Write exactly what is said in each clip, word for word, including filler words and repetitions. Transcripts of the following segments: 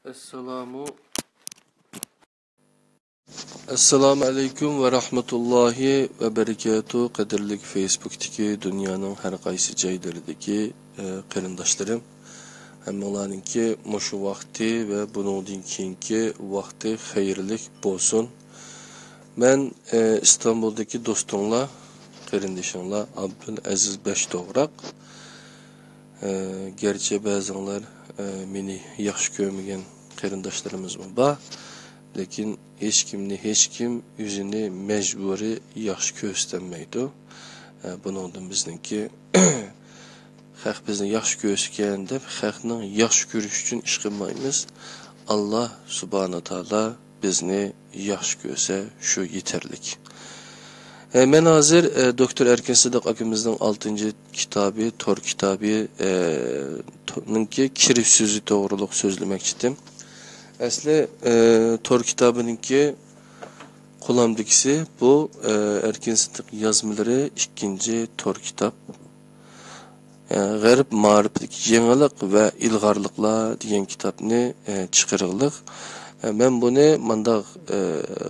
ئەسسالامۇ، ئەسسالامۇ ئەلەيكۇم ۋە رەھمەتۇللاھى ۋە بەرىكاتۇ. قەدىرلىك فېيسبۇكتىكى دۇنيانىڭ ھەر قايسى جايلىرىدىكى، ئە، قېرىنداشلىرىم، ھەممىڭلارنىڭكى مۇشۇ ۋاقتى ۋە بۇنىڭدىن كېيىنكى ۋاقتى خەيرلىك بولسۇن. مەن، ئە، ئىستانبۇلدىكى دوستۇڭلار، قېرىندىشىڭلار ئابدۇلئەزىز بەشتوغراق. ئە، گەرچە بەزىڭلار، ئە، مېنى ياخشى كۆرمىگەن قېرىنداشلىرىمىزمۇ بار، لېكىن ھېچكىمنى ھېچكىم ئۆزىنى مەجبۇرىي ياخشى كۆرسىتەلمەيدۇ. ئە، بۇنىڭدىن بىزنىڭكى خەق بىزنى ياخشى كۆرسىكەن دەپ خەقنىڭ ياخشى كۆرۈشى ئۈچۈن ئىش قىلمايمىز. ئاللا سۇبھانە تائالا بىزنى ياخشى كۆرسە شۇ يېتەرلىك. ئە، مەن ھازىر، ئە، دوكتور ئەركىن سىدىق ئاكىمىزنىڭ ئالتىنچى كىتابى، تور كىتابى، ئە، تو-، نىڭكى كىرىش سۆزى توغرۇلۇق سۆزلىمەكچىدىم. ئەسلى، ئە، تور كىتابىنىڭكى قولامدىكىسى بۇ، ئە، ئەركىن سىدىق يازمىلىرى ئىككىنچى تور كىتاب. ئە، غەرب مائارىپىدىكى يېڭىلىق ۋە ئىلغارلىقلار دېگەن كىتابنى، ئە، چىقىرغلىق. ئە، مەن بۇنى مانداق، ئە،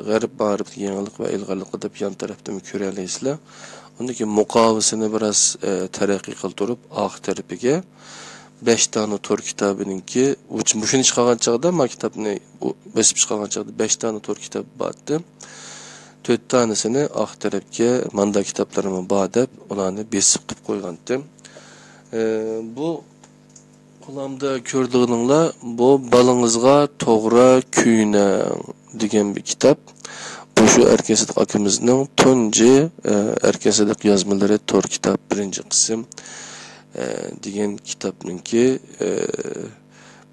غەرب مائارىپىدىكى يېڭىلىق ۋە ئىلغارلىقلار دەپ يان تەرەپتىنمۇ كۆرەلەيسىلەر. ئۇندىكى مۇقاۋىسىنى بىراز، ئە، تەرەققىي قىلدۇرۇپ، ئارقا تەرىپىگە بەش دانە تور كىتابىنىڭكى، مۇشۇنى چىقارغان چاغدا، ما كىتابنى ئۇ بېسىپ چىقارغان چاغدا بەش دانە تور كىتاب بارتتى. تۆت دانىسىنى ئارقا تەرەپكە ماندا كىتابلىرىمۇ بار دەپ، ئۇلارنى بېسىپ قىلىپ قويغانتىم. ئە، بۇ قولامدا كۆرىدىغىنىڭلار، بۇ بالىڭىزغا توغرا كۆيۈنەڭ دېگەن بىر كىتاب. بۇ شۇ ئەركىن سىدىق ئاكىمىزنىڭ تۇنجى، ئە، ئەركىن سىدىق يازمىلىرى تور كىتاب، بىرىنچى قىسىم، ئە، دېگەن كىتابنىڭكى، ئە،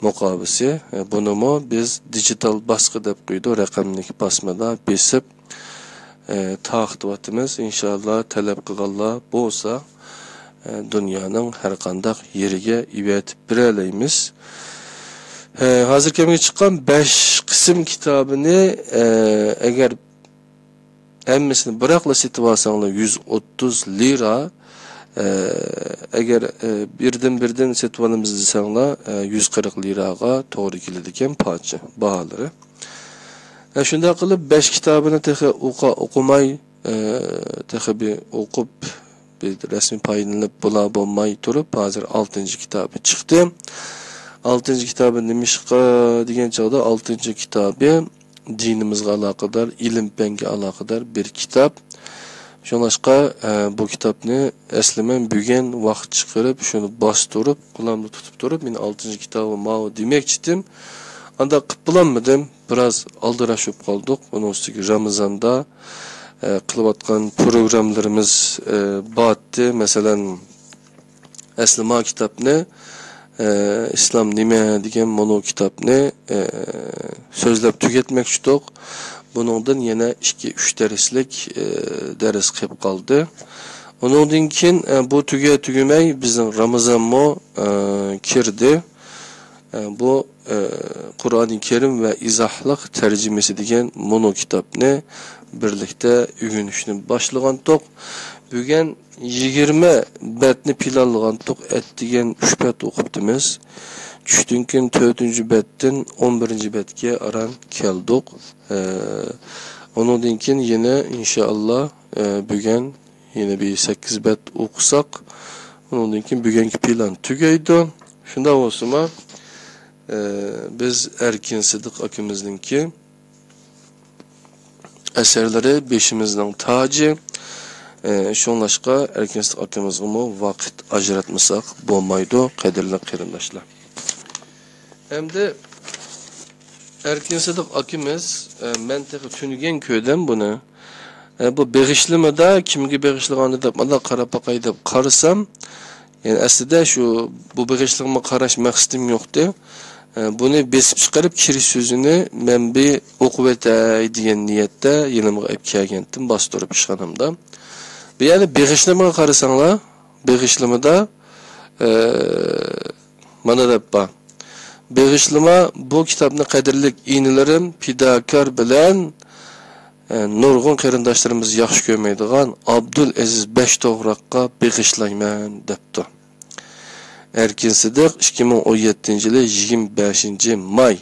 مۇقاۋىسى. ئە، بۇنىمۇ بىز دىجىتال باسقا دەپ قويىدۇ، رەقەملىك باسمىدا بېسىپ، ئە، تارقىتىۋاتىمىز. ئىنشاللا تەلەپ قىلغانلار بولسا، ئە، دۇنيانىڭ ھەر قانداق يېرىگە ئېۋەتىپ بېرەلەيمىز. ئە، ھازىر كەمگە چىققان بەش قىسىم كىتابىنى، ئە، ئەگەر ھەممىسىنى بىراقلا سېتىۋالساڭلار يۈز ئوتتۇز لىرا، ئە، ئەگەر، ئە، بىردىن-بىردىن سېتىۋالىمىز دېسەڭلار، ئە، يۈز قىرىق لىراغا توغرا كېلىدىكەن پارچە باھالىرى. ئە، شۇنداق قىلىپ بەش كىتابىنى تېخى ئوقا-، ئوقۇماي، ئە، تېخى بىر ئوقۇپ، بىر رەسمىي پايدىلىنىپ بولا-بولماي تۇرۇپ، ھازىر ئالتىنچى كىتابى چىقتى. ئالتىنچى كىتابى نېمىشقا دېگەن چاغدا، ئالتىنچى كىتابى دىنىمىزغا ئالاقىدار، ئىلىم-پەنگە ئالاقىدار بىر كىتاب. شۇڭلاشقا، ئە، بۇ كىتابنى ئەسلى مەن بۈگۈن ۋاقىت چىقىرىپ، شۇنى باستۇرۇپ، قولۇمدا تۇتۇپ تۇرۇپ، مېنىڭ ئالتىنچى كىتابىم ماۋۇ دېمەكچىدىم. ئانداق قىلىپ بولالمىدىم. بىراز ئالدىراش بولۇپ قالدۇق. ئۇنىڭ ئۈستىگە رامىزاندا، ئە، قىلىۋاتقان پروگراممىلىرىمىز، ئە، بارتتى. مەسىلەن، ئەسلى ما كىتابنى، ئە، ئىسلام نېمە دېگەن مۇنۇ كىتابنى، ئە، سۆزلەپ تۈگەتمەكچىدۇق. بۇنىڭدىن يەنە ئىككى، ئۈچ دەرسلىك، ئە، دەرس قېلىپ قالدى. ئۇنىڭدىن كېيىن، ئە، بۇ تۈگە تۈگىمەي بىزنىڭ رامىزانمۇ، ئە، كىردى. ئە، بۇ، ئە، قۇرئانى كەرىم ۋە ئىزاھلىق تەرجىمىسى دېگەن مۇنۇ كىتابنى بىرلىكتە ئۆگىنىشنى باشلىغانتۇق. بۈگۈن يىگىرمە بەتنى پىلانلىغانتۇق، ئەتىگەن ئۈچ بەت ئوقۇپتىمىز. چۈشتىن كېيىن تۆتىنچى بەتتىن ئون بىرىنچى بەتكە ئاران كەلدۇق. ئە، ئۇنىڭدىن كېيىن يەنە ئىنشائاللا، ئە، بۈگۈن يەنە بىر سەككىز بەت ئوقۇساق، ئۇنىڭدىن كېيىن بۈگۈنكى پىلان تۈگەيدۇ. شۇنداق بولسىمۇ، ئە، بىز ئەركىن سىدىق ئاكىمىزنىڭكى ئەسەرلىرى بېشىمىزنىڭ تاجى. ئە، شۇڭلاشقا ئەركىن سىدىق ئاكىمىزغىمۇ ۋاقىت ئاجراتمىساق بولمايدۇ، قەدىرلىك قېرىنداشلار. ئەمدى ئەركىن سىدىق ئاكىمىز، ئە، مەن تېخى تۈنۈگۈن كۆردۈم بۇنى. ئە، بۇ بېغىشلىمىدا كىمگە بېغىشلىغاندا دەپ مانا قاراپ باقاي دەپ قارىسام، يەنى ئەسلىدە شۇ بۇ بېغىشلىغىمۇ قاراش مەقسىتىم يوقتى. ئە، بۇنى بېسىپ چىقىرىپ كىرىش سۆزىنى مەن بىر ئوقۇۋېتەي دېگەن نىيەتتە يېنىمغا ئېلىپ كەلگەنتىم، باستۇرۇپ ئىشخانامدا. بۇ يەنى بېغىشلىمىغا قارىساڭلار، بېغىشلىمىدا، ئە، مانا دەپ بار. بېغىشلىما بۇ كىتابنى قەدىرلىك ئىنىلىرىم پىداكار بىلەن، ئە، نۇرغۇن قېرىنداشلىرىمىز ياخشى كۆرمەيدىغان ئابدۇلئەزىز بەشتوغراققا بېغىشلايمەن دەپتۇ. ئەركىن سىدىق، ئىككى مىڭ ئون يەتتىنچى يىلى يىگىرمە بەشىنچى ماي.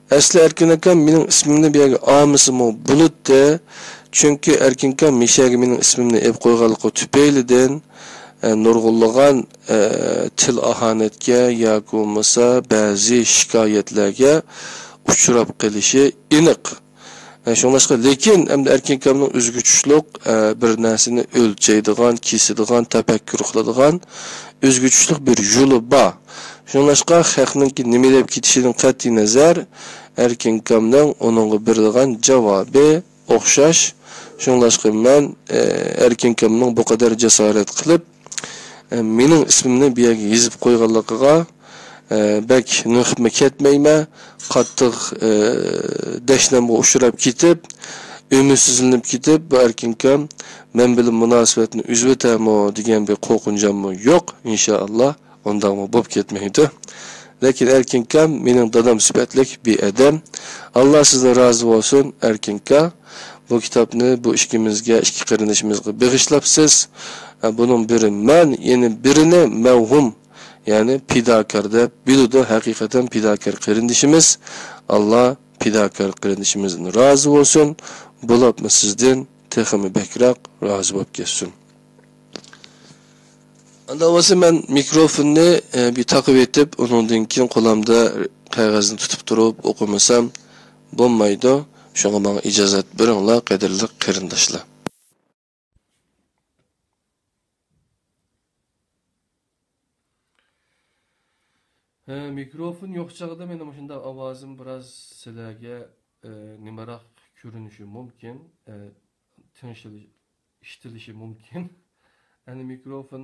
ئەسلى ئەركىن ئاكام مېنىڭ ئىسمىمنى بۇ يەرگە ئالمىسىمۇ بولىدۇ، چۈنكى ئەركىن ئاكام مىشەگە مېنىڭ ئىسمىمنى ئېلىپ قويغانلىقى تۈپەيلىدىن، ئە، نۇرغۇنلىغان، ئە، تىل ئاھانەتكە ياكى بولمىسا بەزى شىكايەتلەرگە ئۇچراپ قېلىشى ئېنىق. ئە، شۇڭلاشقا، لېكىن ئەمدى ئەركىن ئاكامنىڭ ئۆزىگە چۈشلۈك، ئە، بىر نەرسىنى ئۆلچەيدىغان، كېسىدىغان، تەپەككۇر قىلىدىغان ئۆزىگە چۈشلۈك بىر يولى بار. شۇڭلاشقا، خەقنىڭكى نېمە دەپ كېتىشىدىن قەتئىي نەزەر، ئەركىن ئاكامنىڭ ئۇنىڭغا بېرىدىغان جاۋابى ئوخشاش. شۇڭلاشقا مەن، ئە، ئەركىن ئاكامنىڭ بۇ قەدەر جاسارەت قىلىپ، ئە، مېنىڭ ئىسمىمنى بۇ يەرگە يېزىپ قويغانلىقىغا، ئە، بەك نېقىپمۇ كەتمەيمەن. قاتتىق، ئە، دەشنامغا ئۇچراپ كېتىپ، ئۈمىدسىزلىنىپ كېتىپ، بۇ ئەركىن ئاكام مەن بىلەن مۇناسىۋەتنى ئۈزۈۋېتەرمۇ دېگەن بىر قورقۇنچاممۇ يوق، ئىنشائاللا. ئۇنداقمۇ بولۇپ كەتمەيدۇ. لېكىن ئەركىن ئاكام مېنىڭ دادام سۈپەتلىك بىر ئادەم. ئاللا سىزدىن رازى بولسۇن، ئەركىن ئاكا. بۇ كىتابنى بۇ ئىككىمىزگە، ئىككى قېرىندىشىمىزغا بېغىشلاپسىز. ئە، بۇنىڭ بىرى مەن، يەنە بىرىنى مەۋھۇم، يەنى پىداكار دەپ بىلىدۇ. ھەقىقەتەن پىداكار قېرىندىشىمىز. ئاللا پىداكار قېرىندىشىمىزدىن رازى بولسۇن. بولۇپمۇ سىزدىن تېخىمۇ بەكرەك رازى بولۇپ كەتسۇن. ئانداق بولسا مەن مىكروفوننى، ئە، بىر تاقىۋېتىپ، ئۇنىڭدىن كېيىن قولۇمدا قەغەزنى تۇتۇپ تۇرۇپ ئوقۇمىسام بولمايدۇ. شۇڭا ماڭا ئىجازەت بېرىڭلار، قەدىرلىك قېرىنداشلار. ھە، مىكروفون يوق چاغدا مېنىڭ مۇشۇنداق ئاۋازىم بىراز سىلەرگە، ئە، نېمىراق كۆرۈنۈشى مۇمكىن، ئە، تىڭشىلىش-، ئىشلىتىلىشى مۇمكىن. ئەنە مىكروفون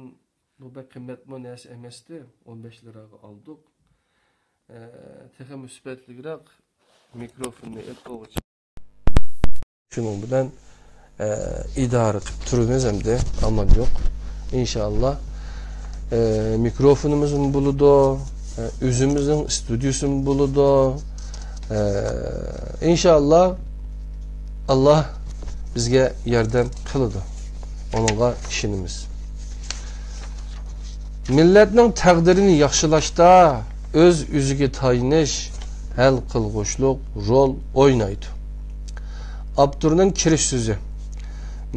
بۇ بەك قىممەتمۇ نەرسە ئەمەستى، ئون بەش لىراغا ئالدۇق. ئە، تېخىمۇ سۈپەتلىكرەك مىكروفوننى ئېلىپ بولغۇچە. شۇنىڭ بىلەن، ئە، ئىدارە قىلىپ تۇرىمىز ئەمدى، ئامال يوق. ئىنشائاللا، ئە، مىكروفونىمىزمۇ بولىدۇ، ئە، ئۆزىمىزنىڭ ئىستۇدىيىسىمۇ بولىدۇ. ئە، ئىنشائاللا، ئاللا بىزگە ياردەم قىلىدۇ. ئۇنىڭغا ئىشىنىمىز. مىللەتنىڭ تەقدىرىنى ياخشىلاشتا ئۆز-ئۆزىگە تايىنىش ھەل قىلغۇچلۇق رول ئوينايدۇ. ئاپتورنىڭ كىرىش سۆزى.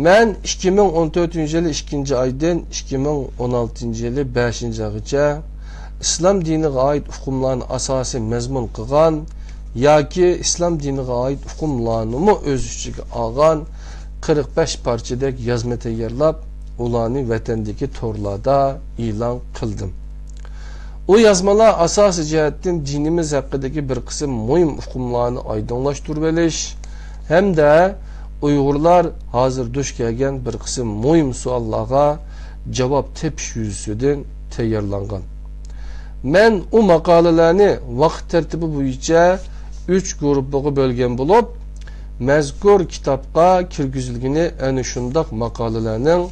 مەن ئىككى مىڭ ئون تۆتىنچى يىلى ئىككىنچى ئايدىن ئىككى مىڭ ئون ئالتىنچى يىلى بەشىنچى ئايغىچە ئىسلام دىنىغا ئائىت ئۇقۇملارنى ئاساسىي مەزمۇن قىلغان ياكى ئىسلام دىنىغا ئائىت ئۇقۇملارنىمۇ ئۆز ئىچىگە ئالغان قىرىق بەش پارچىدەك يازما تەييارلاپ، ئۇلارنى ۋەتەندىكى تورلاردا ئېلان قىلدىم. ئۇ يازمىلار ئاساسىي جەھەتتىن دىنىمىز ھەققىدىكى بىر قىسىم مۇھىم ئۇقۇملارنى ئايدىڭلاشتۇرۇۋېلىش ھەمدە ئۇيغۇرلار ھازىر دۇچ كەلگەن بىر قىسىم مۇھىم سوئاللارغا جاۋاب تېپىش يۈزىسىدىن تەييارلانغان. مەن ئۇ ماقالىلەرنى ۋاقىت تەرتىپى بويىچە ئۈچ گۇرۇپپىغا بۆلگەن بولۇپ، مەزكۇر كىتابقا كىرگۈزۈلگىنى ئەنە شۇنداق ماقالىلەرنىڭ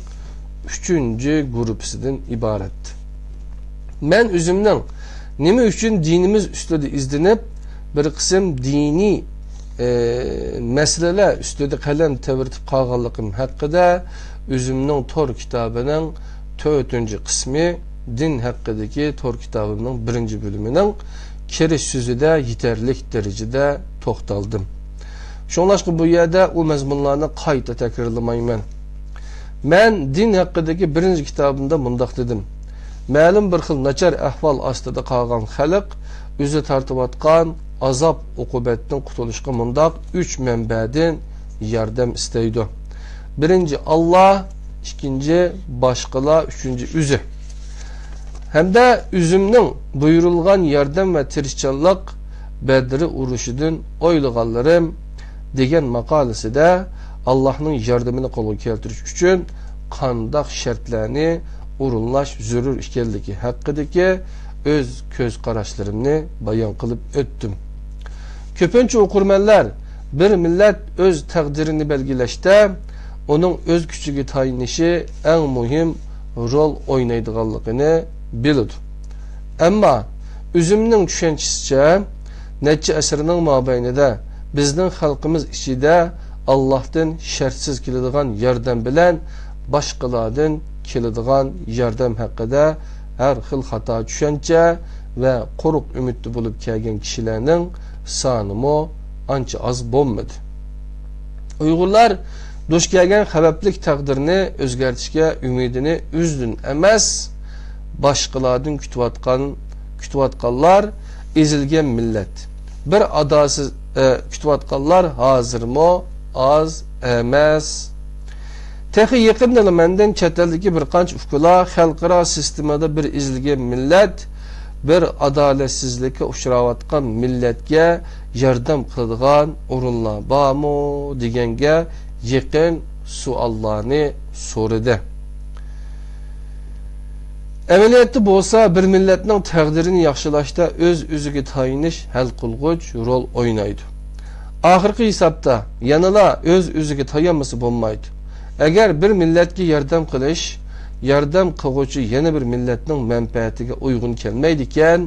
ئۈچىنچى گۇرۇپپىسىدىن ئىبارەت. مەن ئۆزۈمنىڭ نېمە ئۈچۈن دىنىمىز ئۈستىدە ئىزدىنىپ، بىر قىسىم دىنىي، ئى، مەسىلىلەر ئۈستىدە قەلەم تەۋرىتىپ قالغانلىقىم ھەققىدە ئۆزۈمنىڭ تور كىتابىنىڭ تۆتىنچى قىسمى، دىن ھەققىدىكى تور كىتابىمنىڭ بىرىنچى بۆلۈمىنىڭ كىرىش سۆزىدە يېتەرلىك دەرىجىدە توختالدىم. شۇڭلاشقا بۇ يەردە ئۇ مەزمۇنلارنى قايتا تەكرارلىمايمەن. مەن دىن ھەققىدىكى بىرىنچى كىتابىمدا مۇنداق دېدىم: مەلۇم بىر خىل ناچار ئەھۋال ئاستىدا قالغان خەلق ئۆزى تارتىۋاتقان ئازاب-ئوقۇبەتتىن قۇتۇلۇشقا مۇنداق ئۈچ مەنبەدىن ياردەم ئىستەيدۇ. بىرىنچى، ئاللا، ئىككىنچى، باشقىلار، ئۈچىنچى، ئۆزى. ھەمدە ئۆزۈمنىڭ بۇيرۇلغان ياردەم ۋە تىرىشچانلىق بەدرى ئۇرۇشىدىن ئويلىغانلىرىم دېگەن ماقالىسىدە ئاللاھنىڭ ياردىمىنى قولغا كەلتۈرۈش ئۈچۈن قانداق شەرتلەرنى ئورۇنلاش زۆرۈر ئىكەنلىكى ھەققىدىكى ئۆز كۆز قاراشلىرىمنى بايان قىلىپ ئۆتتۈم. كۆپىنچە ئوقۇرمەنلەر بىر مىللەت ئۆز تەقدىرىنى بەلگىلەشتە ئۇنىڭ ئۆز كۈچىگە تايىنىشى ئەڭ مۇھىم رول ئوينايدىغانلىقىنى بىلىدۇ. ئەمما ئۆزۈمنىڭ چۈشەنچىسىچە، نەچچە ئەسىرنىڭ مابەينىدە بىزنىڭ خەلقىمىز ئىچىدە ئاللاھتىن شەرتسىز كېلىدىغان ياردەم بىلەن باشقىلاردىن كېلىدىغان ياردەم ھەققىدە ھەر خىل خاتا چۈشەنچە، ۋە قۇرۇق ئۈمىدتە بولۇپ كەلگەن كىشىلەرنىڭ سانىمۇ ئانچە ئاز بولمىدى. ئۇيغۇرلار دۇچ كەلگەن خەۋپلىك تەقدىرنى ئۆزگەرتىشكە ئۈمىدىنى ئۆزىدىن ئەمەس، باشقىلاردىن كۈتۈۋاتقان، كۈتۈۋاتقانلار ئېزىلگەن مىللەت. بىر ئادالەتسىز، ئە، كۈتۈۋاتقانلار ھازىرمۇ ئاز ئەمەس. تېخى يېقىندىلا مەندىن چەت ئەلدىكى بىر قانچە ئۇكىلار خەلقئارا سىستېمىدا بىر ئېزىلگەن مىللەت، بىر ئادالەتسىزلىككە ئۇچراۋاتقان مىللەتكە ياردەم قىلىدىغان ئورۇنلار بارمۇ دېگەنگە يېقىن سوئاللارنى سورىدى. ئەمەلىيەتتە بولسا، بىر مىللەتنىڭ تەقدىرىنى ياخشىلاشتا ئۆز-ئۆزىگە تايىنىش ھەل قىلغۇچ رول ئوينايدۇ. ئاخىرقى ھېسابتا يەنىلا ئۆز-ئۆزىگە تايانمىسا بولمايدۇ. ئەگەر بىر مىللەتكە ياردەم قىلىش، ياردەم قىلغۇچى يەنە بىر مىللەتنىڭ مەنپەئەتىگە ئۇيغۇن كەلمەيدىكەن،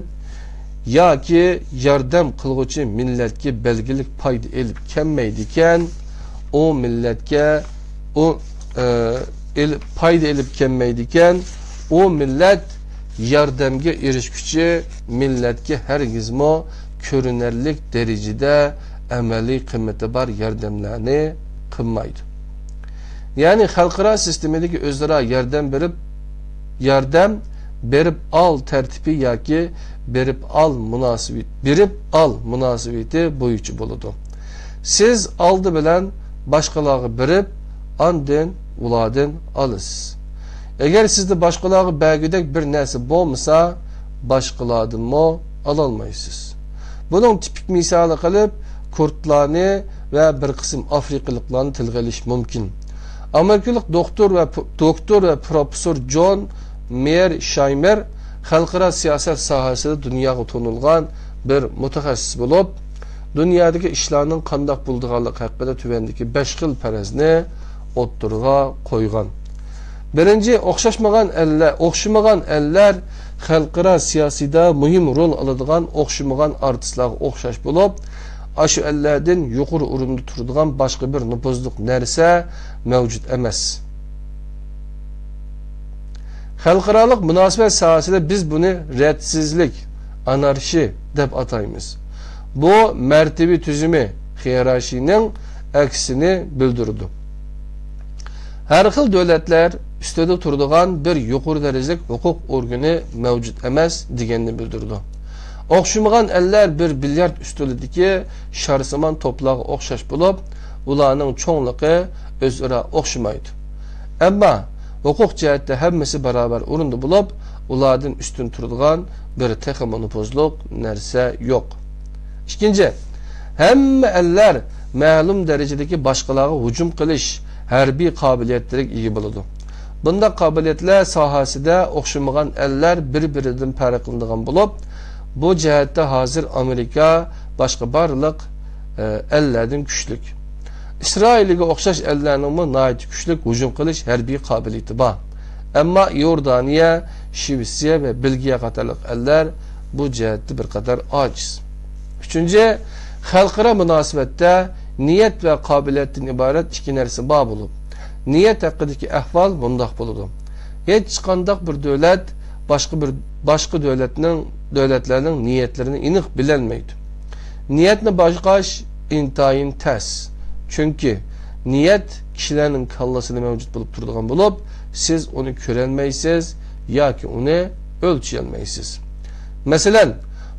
ياكى ياردەم قىلغۇچى مىللەتكە بەلگىلىك پايدا ئېلىپ كەلمەيدىكەن، ئۇ مىللەتكە ئۇ، ئە، ئېلىپ، پايدا ئېلىپ كەلمەيدىكەن، ئۇ مىللەت ياردەمگە ئېرىشكۈچى مىللەتكە ھەرگىزمۇ كۆرۈنەرلىك دەرىجىدە ئەمەلىي قىممىتى بار ياردەملەرنى قىلمايدۇ. يەنى خەلقئارا سىستېمىدىكى ئۆزئارا ياردەم بېرىپ، ياردەم بېرىپ ئال تەرتىپى ياكى بېرىپ ئال مۇناسىۋىتى، بېرىپ ئال مۇناسىۋىتى بويىچە بولىدۇ. سىز ئالدى بىلەن باشقىلارغا بېرىپ، ئاندىن ئۇلاردىن ئالىسىز. ئەگەر سىزدە باشقىلارغا بەرگۈدەك بىر نەرسە بولمىسا، باشقىلاردىنمۇ ئالالمايسىز. بۇنىڭ تىپىك مىسالى قىلىپ، كۇردلارنى ۋە بىر قىسىم ئافرىقىلىقلارنى تىلغا ئېلىش مۇمكىن. ئامېرىكىلىق دوكتور ۋە پ-، دوكتور ۋە پروفېسسور جون مېيېرشايمېر خەلقئارا سىياسەت ساھەسىدە دۇنياغا تونۇلغان بىر مۇتەخەسسىس بولۇپ، دۇنيادىكى ئىشلارنىڭ قانداق بولىدىغانلىقى ھەققىدە تۆۋەندىكى بەش خىل پەرەزنى ئوتتۇرىغا قويغان. بىرىنچى، ئوخشاشمىغان ئەللەر، ئوخشىمىغان ئەللەر خەلقئارا سىياسىيدا مۇھىم رول ئالىدىغان ئوخشىمىغان ئارتىسلارغا ئوخشاش بولۇپ، ئاشۇ ئەللەردىن يۇقىرى ئورۇندا تۇرىدىغان باشقا بىر نوپۇزلۇق نەرسە مەۋجۇت ئەمەس. خەلقئارالىق مۇناسىۋەت ساھەسىدە بىز بۇنى رەتسىزلىك، ئانارشى دەپ ئاتايمىز. بۇ مەرتىۋە تۈزۈمى، خىيېرارخىينىڭ ئەكسىنى بىلدۈرىدۇ. ھەر خىل دۆلەتلەر ئۈستىدە تۇرىدىغان بىر يۇقىرى دەرىجىلىك ھوقۇق ئورگىنى مەۋجۇت ئەمەس دېگەننى بىلدۈرىدۇ. ئوخشىمىغان ئەللەر بىر بىليارد ئۈستىلىدىكى شارسىمان توپلارغا ئوخشاش بولۇپ، ئۇلارنىڭ چوڭلۇقى ئۆزئارا ئوخشىمايدۇ. ئەمما ھوقۇق جەھەتتە ھەممىسى باراۋەر ئورۇندا بولۇپ، ئۇلاردىن ئۈستۈن تۇرىدىغان بىر تېخىمۇ نوپۇزلۇق نەرسە يوق. ئىككىنچى، ھەممە ئەللەر مەلۇم دەرىجىدىكى باشقىلارغا ھۇجۇم قىلىش ھەربىي قابىلىيەتلىرىگە ئىگە بولىدۇ. بۇنداق قابىلىيەتلەر ساھەسىدە ئوخشىمىغان ئەللەر بىر-بىرىدىن پەرقلىنىدىغان بولۇپ، بۇ جەھەتتە ھازىر ئامېرىكا باشقا بارلىق، ئە، ئەللەردىن كۈچلۈك. ئىسرائىلگە ئوخشاش ئەللەرنىڭمۇ ناھايىتى كۈچلۈك ھۇجۇم قىلىش ھەربىي قابىلىيىتى بار. ئەمما ئىئوردانىيە، شىۋېتسىيە ۋە بېلگىيە قاتارلىق ئەللەر بۇ جەھەتتە بىر قەدەر ئاجىز. ئۈچىنچى، خەلقئارا مۇناسىۋەتتە نىيەت ۋە قابىلىيەتتىن ئىبارەت ئىككى نەرسە بار بولۇپ، نىيەت ھەققىدىكى ئەھۋال مۇنداق بولىدۇ. ھېچقانداق بىر دۆلەت باشقا بىر، باشقا دۆلەتنىڭ، دۆلەتلەرنىڭ نىيەتلىرىنى ئېنىق بىلەلمەيدۇ. نىيەتنى بايقاش ئىنتايىن تەس. چۈنكى نىيەت كىشىلەرنىڭ كاللىسىدا مەۋجۇت بولۇپ تۇرىدىغان بولۇپ، سىز ئۇنى كۆرەلمەيسىز ياكى ئۇنى ئۆلچىيەلمەيسىز. مەسىلەن،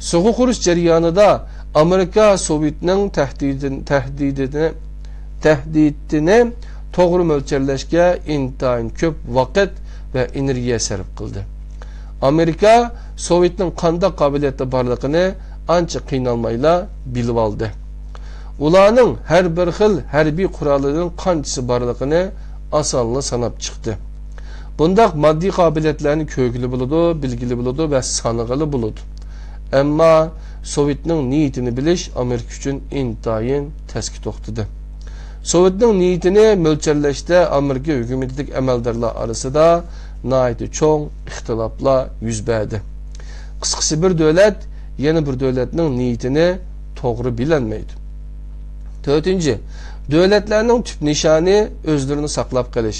سوغۇق ئۇرۇش جەريانىدا ئامېرىكا سوۋېتنىڭ تەھدىتىن-، تەھدىتىنى، تەھدىتىنى توغرا مۆلچەرلەشكە ئىنتايىن كۆپ ۋاقىت ۋە ئېنېرگىيە سەرپ قىلدى. ئامېرىكا سوۋېتنىڭ قانداق قابىلىيەتتە بارلىقىنى ئانچە قىينالمايلا بىلىۋالدى. ئۇلارنىڭ ھەر بىر خىل ھەربىي قورالىنىڭ قانچىسى بارلىقىنى ئاسانلا ساناپ چىقتى. بۇنداق ماددىي قابىلىيەتلەرنى كۆرگىلى بولىدۇ، بىلگىلى بولىدۇ ۋە سانىغىلى بولىدۇ. ئەمما سوۋېتنىڭ نىيىتىنى بىلىش ئامېرىكا ئۈچۈن ئىنتايىن تەسكە توختىدى. سوۋېتنىڭ نىيىتىنى مۆلچەرلەشتە ئامېرىكا ھۆكۈمىتىدىكى ئەمەلدارلار ئارىسىدا ناھايىتى چوڭ ئىختىلاپلار يۈز بەردى. قىسقىسى، بىر دۆلەت يەنە بىر دۆلەتنىڭ نىيىتىنى توغرا بىلەلمەيدۇ. تۆتىنچى، دۆلەتلەرنىڭ تۈپ نىشانى ئۆزلىرىنى ساقلاپ قېلىش.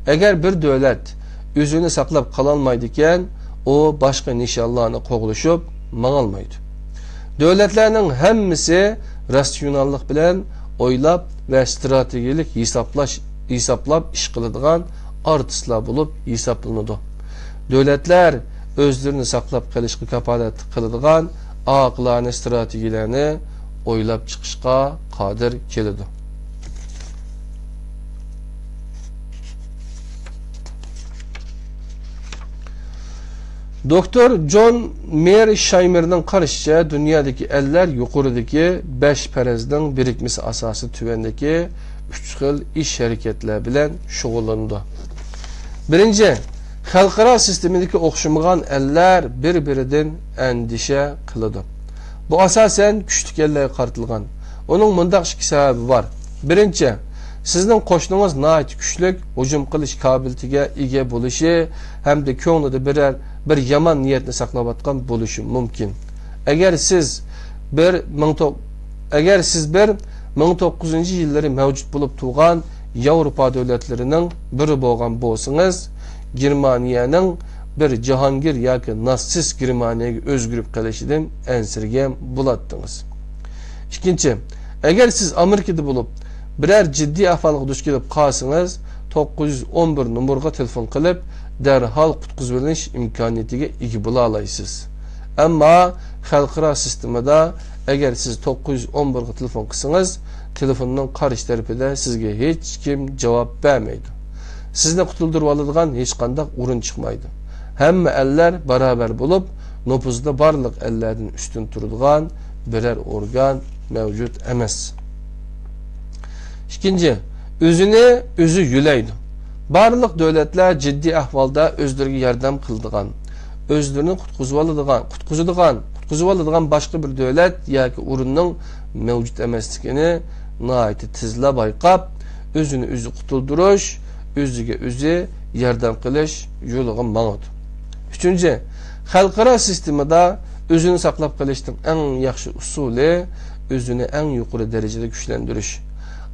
ئەگەر بىر دۆلەت ئۆزىنى ساقلاپ قالالمايدىكەن، ئۇ باشقا نىشانلارنى قوغلىشىپ، ماڭالمايدۇ. دۆلەتلەرنىڭ ھەممىسى راتسىيوناللىق بىلەن ئويلاپ ۋە ئىستراتېگىيەلىك ھېسابلاش، ھېسابلاپ ئىش قىلىدىغان ئارتىسلار بولۇپ ھېسابلىنىدۇ. دۆلەتلەر ئۆزلىرىنى ساقلاپ قېلىشقا كاپالەتلىك قىلىدىغان ئاقىلانە ئىستراتېگىيەلەرنى ئويلاپ چىقىشقا قادىر كېلىدۇ. دوكتور جون مېرشايمېرنىڭ قارىشىچە، دۇنيادىكى ئەللەر يۇقىرىدىكى بەش پەرەزنىڭ بىرىكمىسى ئاساسىدا تۆۋەندىكى ئۈچ خىل ئىش ھەرىكەتلەر بىلەن شۇغۇللىنىدۇ. بىرىنچى، خەلقئارا سىستېمىدىكى ئوخشىمىغان ئەللەر بىر-بىرىدىن ئەندىشە قىلىدۇ. بۇ ئاساسەن كۈچلۈك ئەللەرگە قارىتىلغان. ئۇنىڭ مۇنداق ئىككى سەۋەبى بار. بىرىنچى، سىزنىڭ قوشنىڭىز ناھايىتى كۈچلۈك ھۇجۇم قىلىش قابىلىيىتىگە ئىگە بولۇشى ھەمدە كۆڭلىدە بىرەر بىر يامان نىيەتنى ساقلاۋاتقان بولۇشى مۇمكىن. ئەگەر سىز بىر مىڭ توق-، ئەگەر سىز بىر مىڭ توققۇز يۈز يىللىرى مەۋجۇت بولۇپ تۇرغان ياۋروپا دۆلەتلىرىنىڭ بىرى بولغان بولسىڭىز، گېرمانىيەنىڭ بىر جاھانگىر ياكى ناتسىست گېرمانىيەگە ئۆزگىرىپ قېلىشىدىن ئەنسىرىگەن بولاتتىڭىز. ئىككىنچى، ئەگەر سىز ئامېرىكىدا بولۇپ، بىرەر جىددىي ئەھۋالغا دۇچ كېلىپ قالسىڭىز، توققۇز يۈز ئون بىر نومۇرغا تېلېفون قىلىپ، دەرھال قۇتقۇزۇۋېلىش ئىمكانىيىتىگە ئىگە بولالايسىز. ئەمما خەلقئارا سىستېمىدا ئەگەر سىز توققۇز يۈز ئون بىرغا تېلېفون قىلسىڭىز، تېلېفوننىڭ قارشى تەرىپىدە سىزگە ھېچكىم جاۋاب بەرمەيدۇ. سىزنى قۇتۇلدۇرۇۋالىدىغان ھېچقانداق ئورۇن چىقمايدۇ. ھەممە ئەللەر باراۋەر بولۇپ، نوپۇزدا بارلىق ئەللەردىن ئۈستۈن تۇرىدىغان بىرەر ئورگان مەۋجۇت ئەمەس. ئىككىنچى، ئۆزىنى ئۆزى يۆلەيدۇ. بارلىق دۆلەتلەر جىددىي ئەھۋالدا ئۆزلىرىگە ياردەم قىلىدىغان، ئۆزلىرىنى قۇتقۇزۇۋالىدىغان، قۇتقۇزىدىغان، قۇتقۇزۇۋالىدىغان باشقا بىر دۆلەت ياكى ئورۇننىڭ مەۋجۇت ئەمەسلىكىنى ناھايىتى تېزلا بايقاپ، ئۆزىنى ئۆزى قۇتۇلدۇرۇش، ئۆزىگە ئۆزى ياردەم قىلىش يولىغا ماڭىدۇ. ئۈچىنچى، خەلقئارا سىستېمىدا ئۆزىنى ساقلاپ قېلىشنىڭ ئەڭ ياخشى ئۇسۇلى ئۆزىنى ئەڭ يۇقىرى دەرىجىدە كۈچلەندۈرۈش.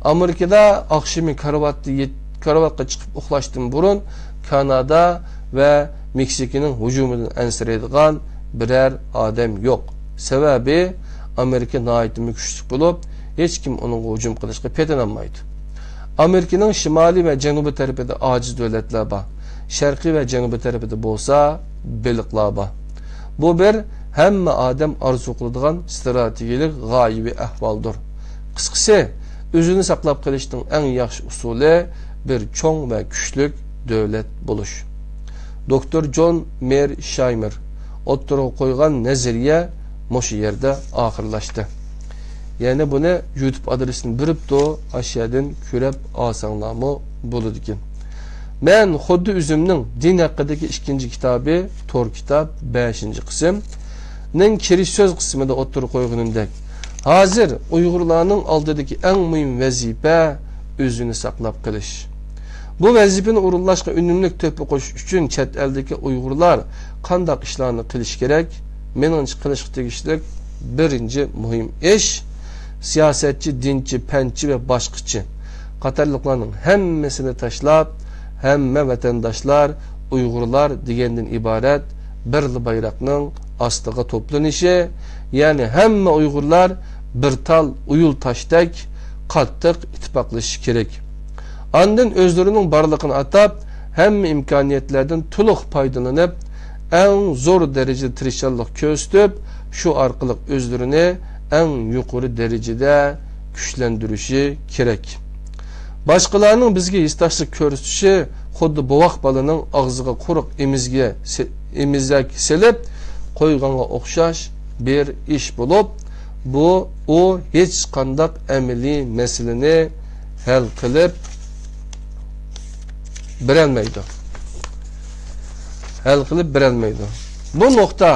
ئامېرىكىدا ئاخشىمى كارىۋاتتا يېت-، كارىۋاتقا چىقىپ ئۇخلاشتىن بۇرۇن كانادا ۋە مېكسىكىنىڭ ھۇجۇمىدىن ئەنسىرەيدىغان بىرەر ئادەم يوق. سەۋەبى، ئامېرىكا ناھايىتىمۇ كۈچلۈك بولۇپ، ھېچكىم ئۇنىڭغا ھۇجۇم قىلىشقا پېتىنالمايدۇ. ئامېرىكىنىڭ شىمالىي ۋە جەنۇبىي تەرىپىدە ئاجىز دۆلەتلەر بار. شەرقىي ۋە جەنۇبىي تەرىپىدە بولسا بېلىقلار بار. بۇ بىر ھەممە ئادەم ئارزۇ قىلىدىغان ئىستراتېگىيەلىك غايىۋى ئەھۋالدۇر. قىسقىسى، ئۆزىنى ساقلاپ قېلىشنىڭ ئەڭ ياخشى ئۇسۇلى بىر چوڭ ۋە كۈچلۈك دۆلەت بولۇش. دوكتور جون مېرشايمېر ئوتتۇرىغا قويغان نەزەرىيە مۇشۇ يەردە ئاخىرلاشتى. يەنى بۇنى يۇتۇب ئادرېسىنى بېرىپتۇ، ئاشۇ يەردىن كۆرۈپ ئالساڭلارمۇ بولىدىكەن. مەن خۇددى ئۆزۈمنىڭ دىن ھەققىدىكى ئىككىنچى كىتابى، تور كىتاب، بەشىنچى قىسىم، نىڭ كىرىش سۆز قىسمىدا ئوتتۇرىغا قويغىنىمدەك، ھازىر ئۇيغۇرلارنىڭ ئالدىدىكى ئەڭ مۇھىم ۋەزىپە ئۆزىنى ساقلاپ قېلىش. بۇ ۋەزىپىنى ئورۇنلاشقا ئۈنۈملۈك تۆھپە قوشۇش ئۈچۈن چەت ئەلدىكى ئۇيغۇرلار قانداق ئىشلارنى قىلىشى كېرەك؟ مېنىڭچە، قىلىشقا تېگىشلىك بىرىنچى مۇھىم ئىش، سىياسەتچى، دىنچى، پەنچى ۋە باشقىچى قاتارلىقلارنىڭ ھەممىسىنى تاشلاپ، ھەممە ۋەتەنداشلار ئۇيغۇرلار دېگەندىن ئىبارەت بىرلا بايراقنىڭ ئاستىغا توپلىنىشى، يەنى ھەممە ئۇيغۇرلار بىر تال ئۇيۇل تاشتەك قاتتىق ئىتتىپاقلىشىشى كېرەك. ئاندىن ئۆزلىرىنىڭ بارلىقىنى ئاتاپ، ھەممە ئىمكانىيەتلەردىن تولۇق پايدىلىنىپ، ئەڭ زور دەرىجىدە تىرىشچانلىق كۆرسىتىپ، شۇ ئارقىلىق ئۆزلىرىنى ئەڭ يۇقىرى دەرىجىدە كۈچلەندۈرۈشى كېرەك. باشقىلارنىڭ بىزگە ھېسداشلىق كۆرسىتىشى خۇددى بوۋاق بالىنىڭ ئاغزىغا قۇرۇق ئېمىزگە سې-، ئېمىزەك سېلىپ قويغانغا ئوخشاش بىر ئىش بولۇپ، بۇ، ئۇ ھېچقانداق ئەمەلىي مەسىلىنى ھەل قىلىپ بېرەلمەيدۇ. ھەل قىلىپ بېرەلمەيدۇ. بۇ نۇقتا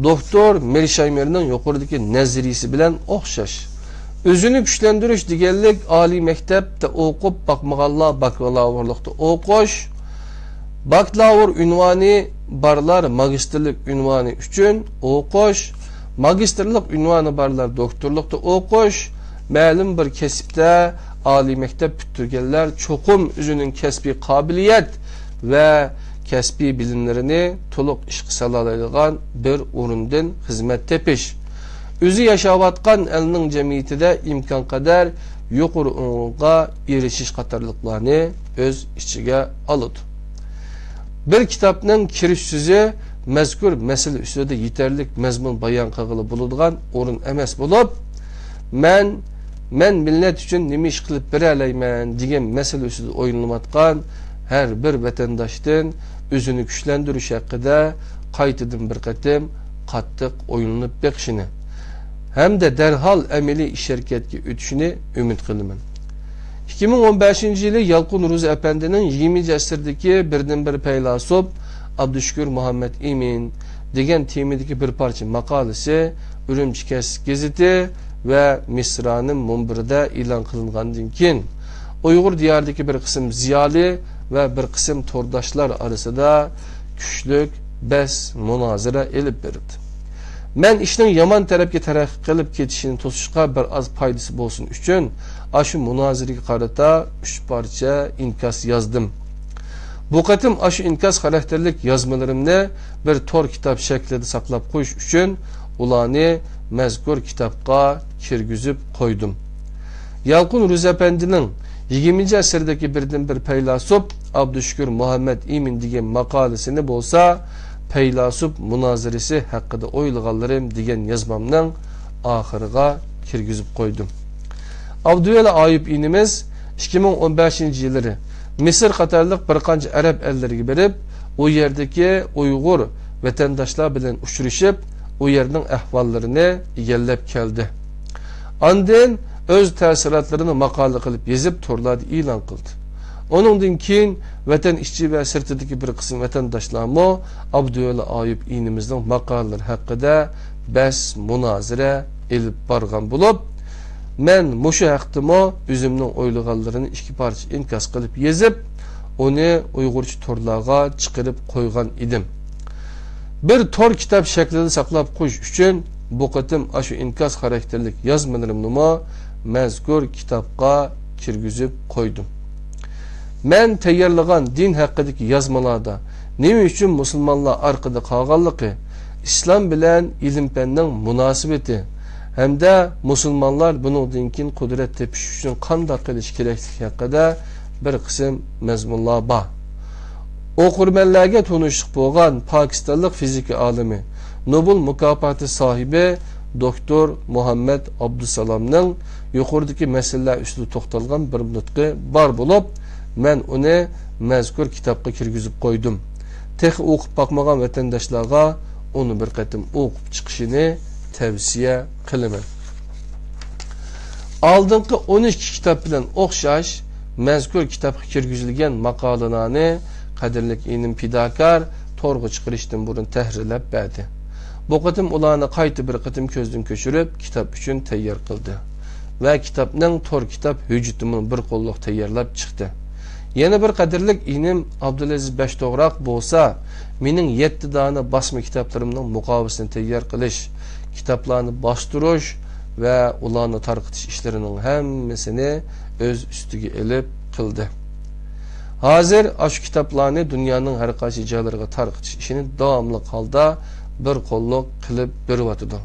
دوكتور مېرشايمېرنىڭ يۇقىرىدىكى نەزەرىيىسى بىلەن ئوخشاش. ئۆزىنى كۈچلەندۈرۈش دېگەنلىك ئالىي مەكتەپتە ئوقۇپ باقمىغانلار باكلاۋۇرلۇقتا ئوقۇش، باكلاۋۇر ئۇنۋانى بارلار ماگىستىرلىق ئۇنۋانى ئۈچۈن ئوقۇش، ماگىستىرلىق ئۇنۋانى بارلار دوكتورلۇقتا ئوقۇش، مەلۇم بىر كەسىپتە ئالىي مەكتەپ پۈتتۈرگەنلەر چوقۇم ئۆزىنىڭ كەسپىي قابىلىيەت ۋە كەسپىي بىلىملىرىنى تولۇق ئىشقا سالالايدىغان بىر ئورۇندىن خىزمەت تېپىش، ئۆزى ياشاۋاتقان ئەلنىڭ جەمئىيىتىدە ئىمكانقەدەر يۇقىرى ئۇنۋانغا ئېرىشىش قاتارلىقلارنى ئۆز ئىچىگە ئالىدۇ. بىر كىتابنىڭ كىرىش سۆزى مەزكۇر مەسىلە ئۈستىدە يېتەرلىك مەزمۇن بايان قىلغىلى بولىدىغان ئورۇن ئەمەس بولۇپ، مەن، مەن مىللەت ئۈچۈن نېمە ئىش قىلىپ بېرەلەيمەن دېگەن مەسىلە ئۈستىدە ئويلىنىۋاتقان ھەر بىر ۋەتەنداشتىن ئۆزىنى كۈچلەندۈرۈش ھەققىدە قايتىدىن بىر قېتىم قاتتىق ئويلىنىپ بېقىشىنى ھەمدە دەرھال ئەمەلىي ئىش ھەرىكەتكە ئۆتۈشىنى ئۈمىد قىلىمەن. ئىككى مىڭ ئون بەشىنچى يىلى يالقۇن روزى ئەپەندىنىڭ يىگىرمىنچى ئەسىردىكى بىردىنبىر پەيلاسوپ ئابدۇشۈكۈر مۇھەممەد ئىمىن دېگەن تېمىدىكى بىر پارچە ماقالىسى ئۈرۈمچى كەسىپ گېزىتى ۋە مىسرانىم مۇنبىرىدە ئېلان قىلىنغاندىن كېيىن، ئۇيغۇر دىيارىدىكى بىر قىسىم زىيالىي ۋە بىر قىسىم تورداشلار ئارىسىدا كۈچلۈك بەس مۇنازىرە ئېلىپ بېرىلدى. مەن ئىشنىڭ يامان تەرەپكە تەرەققىي قىلىپ كېتىشىنى توسۇشقا بىر ئاز پايدىسى بولسۇن ئۈچۈن، ئاشۇ مۇنازىرىگە قارىتا ئۈچ پارچە ئىنكاس يازدىم. بۇ قېتىم ئاشۇ ئىنكاس خاراكتېرلىك يازمىلىرىمنى بىر تور كىتاب شەكلىدە ساقلاپ قويۇش ئۈچۈن، ئۇلارنى مەزكۇر كىتابقا كىرگۈزۈپ قويدۇم. يالقۇن روزى ئەپەندىنىڭ يىگىرمىنچى ئەسىردىكى بىردىنبىر پەيلاسوپ ئابدۇشۈكۈر مۇھەممەد ئىمىن دېگەن ماقالىسىنى بولسا، پەيلاسوپ مۇنازىرىسى ھەققىدە ئويلىغانلىرىم دېگەن يازمامنىڭ ئاخىرىغا كىرگۈزۈپ قويدۇم. ئابدۇۋەلى ئايۇپ ئىنىمىز ئىككى مىڭ ئون بەشىنچى يىللىرى مىسىر قاتارلىق بىر قانچە ئەرەب ئەللىرىگە بېرىپ، ئۇ يەردىكى ئۇيغۇر ۋەتەنداشلار بىلەن ئۇچرىشىپ، ئۇ يەرنىڭ ئەھۋاللىرىنى ئىگىلەپ كەلدى. ئاندىن ئۆز تەسىراتلىرىنى ماقالە قىلىپ يېزىپ، تورلاردا ئېلان قىلدى. ئۇنىڭدىن كېيىن ۋەتەن ئىچى ۋە سىرتىدىكى بىر قىسىم ۋەتەنداشلارمۇ ئابدۇۋەلى ئايۇپ ئىنىمىزنىڭ ماقالىلىرى ھەققىدە بەس، مۇنازىرە ئېلىپ بارغان بولۇپ، مەن مۇشۇ ھەقتىمۇ ئۆزۈمنىڭ ئويلىغانلىرىنى ئىككى پارچە ئىنكاس قىلىپ يېزىپ، ئۇنى ئۇيغۇرچە تورلارغا چىقىرىپ قويغان ئىدىم. بىر تور كىتاب شەكلىدە ساقلاپ قويۇش ئۈچۈن بۇ قېتىم ئاشۇ ئىنكاس خاراكتېرلىك يازمىلىرىمنىمۇ مەزكۇر كىتابقا كىرگۈزۈپ قويدۇم. مەن تەييارلىغان دىن ھەققىدىكى يازمىلاردا نېمە ئۈچۈن مۇسۇلمانلار ئارقىدا قالغانلىقى، ئىسلام بىلەن ئىلىم-پەننىڭ مۇناسىۋىتى ھەمدە مۇسۇلمانلار بۇنىڭدىن كېيىن قۇدرەت تېپىش ئۈچۈن قانداق قىلىش كېرەكلىكى ھەققىدە بىر قىسىم مەزمۇنلار بار. ئوقۇرمەنلەرگە تونۇشلۇق بولغان پاكىستانلىق فىزىكا ئالىمى، نوبېل مۇكاپاتى ساھىبى دوكتور مۇھەممەد ئابدۇسالامنىڭ يۇقىرىدىكى مەسىلىلەر ئۈستىدە توختالغان بىر نۇتقى بار بولۇپ، مەن ئۇنى مەزكۇر كىتابقا كىرگۈزۈپ قويدۇم. تېخى ئوقۇپ باقمىغان ۋەتەنداشلارغا ئۇنى بىر قېتىم ئوقۇپ چىقىشىنى تەۋسىيە قىلىمەن. ئالدىنقى ئون ئىككى كىتاب بىلەن ئوخشاش، مەزكۇر كىتابقا كىرگۈزۈلگەن ماقالىلەرنى قەدىرلىك ئىنىم پىداكار تورغا چىقىرىشتىن بۇرۇن تەھرىرلەپ بەردى. بۇ قېتىم ئۇلارنى قايتا بىر قېتىم كۆزدىن كۆچۈرۈپ، كىتاب ئۈچۈن تەييار قىلدى ۋە كىتابنىڭ تور كىتاب ھۆججىتىمۇ بىر قوللۇق تەييارلاپ چىقتى. يەنە بىر قەدىرلىك ئىنىم ئابدۇلئەزىز بەشتوغراق بولسا، مېنىڭ يەتتە دانە باسما كىتابلىرىمنىڭ مۇقاۋىسىنى تەييار قىلىش، كىتابلارنى باستۇرۇش ۋە ئۇلارنى تارقىتىش ئىشلىرىنىڭ ھەممىسىنى ئۆز ئۈستىگە ئېلىپ قىلدى. ھازىر ئاشۇ كىتابلارنى دۇنيانىڭ ھەر قايسى جايلىرىغا تارقىتىش ئىشىنى داۋاملىق ھالدا بىر قوللۇق قىلىپ بېرىۋاتىدۇ.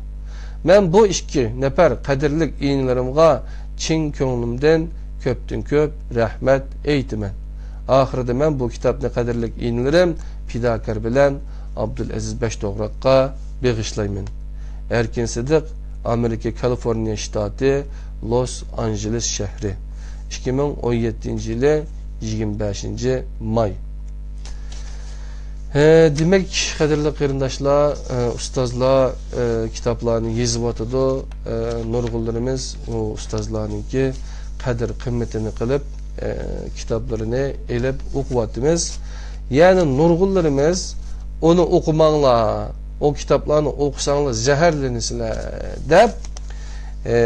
مەن بۇ ئىككى نەپەر قەدىرلىك ئىنىلىرىمغا چىن كۆڭلۈمدىن كۆپتىن كۆپ رەھمەت ئېيتىمەن. ئاخىرىدا مەن بۇ كىتابنى قەدىرلىك ئىنىلىرىم پىداكار بىلەن ئابدۇلئەزىز بەشتوغراققا بېغىشلايمەن. ئەركىن سىدىق، ئامېرىكا كالىفورنىيە شتاتى، لوس ئانژېلېس شەھىرى. ئىككى مىڭ ئون يەتتىنچى يىلى يىگىرمە بەشىنچى ماي. ھە، دېمەك، قەدىرلىك قېرىنداشلار، ئە، ئۇستازلار، ئە، كىتابلارنى يېزىۋاتىدۇ. ئە، نۇرغۇنلىرىمىز ئۇ ئۇستازلارنىڭكى قەدىر-قىممىتىنى قىلىپ، ئە، كىتابلىرىنى ئېلىپ ئوقۇۋاتىمىز. يەنى نۇرغۇنلىرىمىز ئۇنى ئوقۇماڭلار، ئۇ كىتابلارنى ئوقۇساڭلار زەھەرلىنىسىلەر دەپ، ئە،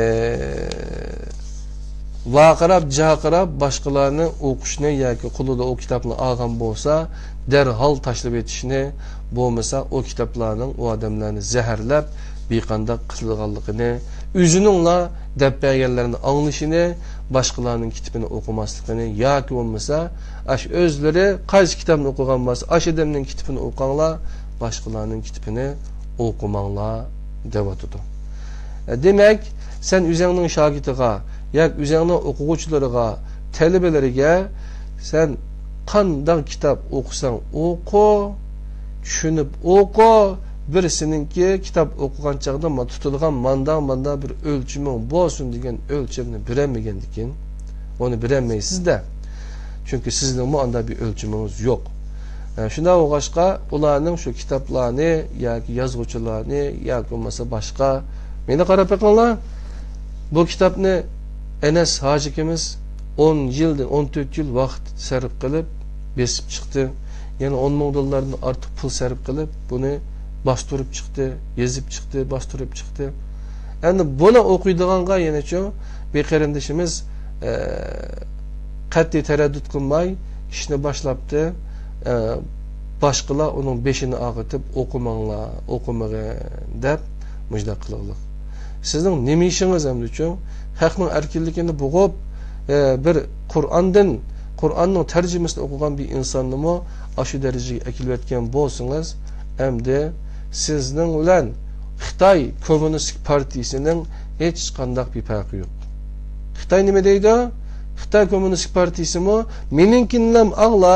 ۋارقىراپ، جارقىراپ باشقىلارنى ئوقۇشنى ياكى قولىدا ئۇ كىتابنى ئالغان بولسا، دەرھال تاشلىۋېتىشنى، بولمىسا ئۇ كىتابلارنىڭ ئۇ ئادەملەرنى زەھەرلەپ، بىقانداق قىلىدىغانلىقىنى، ئۆزىنىڭلا دەپ بەرگەنلىرىنى ئاڭلىشىنى، باشقىلارنىڭ كىتابىنى ئوقۇماسلىقىنى ياكى بولمىسا، ئاشۇ ئۆزلىرى قايسى كىتابنى ئوقۇغان بولسا، ئاشۇ ئادەمنىڭ كىتابىنى ئوقۇڭلار، باشقىلارنىڭ كىتابىنى ئوقۇماڭلار، دەۋاتىدۇ. دېمەك، سەن ئۆزۈڭنىڭ شاگىرتىغا ياكى ئۆزۈڭنىڭ ئوقۇغۇچىلىرىغا، تەلىبىلىرىگە سەن قانداق كىتاب ئوقۇساڭ ئوقۇ، چۈشىنىپ ئوقۇ، بىرسىنىڭكى كىتاب ئوقۇغان چاغدا ما-، تۇتىدىغان ماندا، ماندا بىر ئۆلچىمىڭ بولسۇن دېگەن ئۆلچەمنى بېرەلمىگەندىكىن، ئۇنى بېرەلمەيسىز-دە. چۈنكى سىزنىڭمۇ ئانداق بىر ئۆلچىمىڭىز يوق. ئە، شۇنداق بولغاچقا، ئۇلارنىڭ شۇ كىتابلارنى ياكى يازغۇچىلارنى ياكى بولمىسا باشقا، مېنى قاراپ بېقىڭلار. بۇ كىتابنى ئەنەس ھاجى ئاكىمىز ئون يىلدىن، ئون تۆت يىل ۋاقىت سەرپ قىلىپ بېسىپ چىقتى. يەنە ئون مىڭ دوللاردىن ئارتۇق پۇل سەرپ قىلىپ، بۇنى باستۇرۇپ چىقتى، يېزىپ چىقتى، باستۇرۇپ چىقتى. ئەمدى بۇنى ئوقۇيدىغانغا يەنىچۇ بىر قېرىندىشىمىز، ئە، قەتئىي تەرەددۇت قىلماي ئىشنى باشلاپتۇ. ئە، باشقىلار ئۇنىڭ بېشىنى ئاغرىتىپ، «ئوقۇماڭلار، ئوقۇمىغىن» دەپ مۇشۇنداق قىلغۇلۇق. سىزنىڭ نېمە ئىشىڭىز ئەمدىچۇ؟ خەقنىڭ ئەركىنلىكىنى بوغۇپ، ئە، بىر قۇرئاندىن، قۇرئاننىڭ تەرجىمىسىنى ئوقۇغان بىر ئىنساننىمۇ ئاشۇ دەرىجىگە ئەكېلىۋەتكەن بولسىڭىز، ئەمدى سىزنىڭ بىلەن خىتاي كوممۇنىستىك پارتىيىسىنىڭ ھېچقانداق بىر پەرقى يوق. خىتاي نېمە دەيدۇ؟ خىتاي كوممۇنىستىك پارتىيىسىمۇ، «مېنىڭكىنىلا ئاڭلا،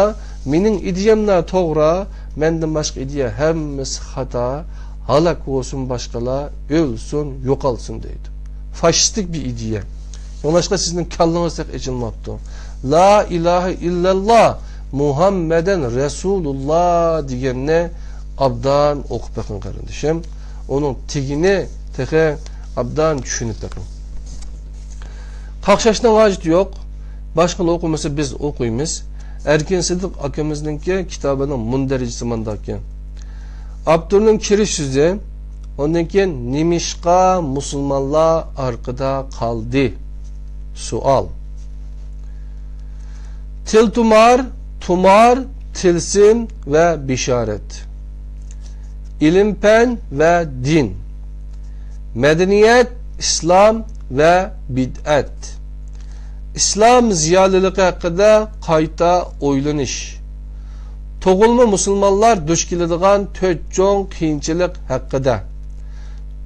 مېنىڭ ئىدىيەملا توغرا، مەندىن باشقا ئىدىيە ھەممىسى خاتا، ھالاك بولسۇن باشقىلار، ئۆلسۇن، يوقالسۇن» دەيدۇ. فاشىستىك بىر ئىدىيە. شۇڭلاشقا سىزنىڭ كاللىڭىز تېخى ئېچىلماپتۇ. «لا ئىلاھە ئىللەللا، مۇھەممەدەن رەسۇلۇللا» دېگەننى ئابدان ئوقۇپ بېقىڭ، قېرىندىشىم. ئۇنىڭ تېگىنى تېخى ئابدان چۈشىنىپ بېقىڭ. قاقشاشنىڭ ھاجىتى يوق. باشقىلار ئوقۇمىسا بىز ئوقۇيمىز. ئەركىن سىدىق ئاكىمىزنىڭكى كىتابىنىڭ مۇندەرىجىسى مانداكەن. ئاپتورنىڭ كىرىش سۆزى، ئۇندىن كېيىن نېمىشقا مۇسۇلمانلار ئارقىدا قالدى؟ سوئال. تىلتۇمار، تۇمار، تىلسىم ۋە بېشارەت. ئىلىم-پەن ۋە دىن. مەدەنىيەت، ئىسلام ۋە بىدئەت. ئىسلام زىيالىيلىقى ھەققىدە قايتا ئويلىنىش. تۇغۇلما مۇسۇلمانلار دۇچ كېلىدىغان تۆت چوڭ قىيىنچىلىق ھەققىدە.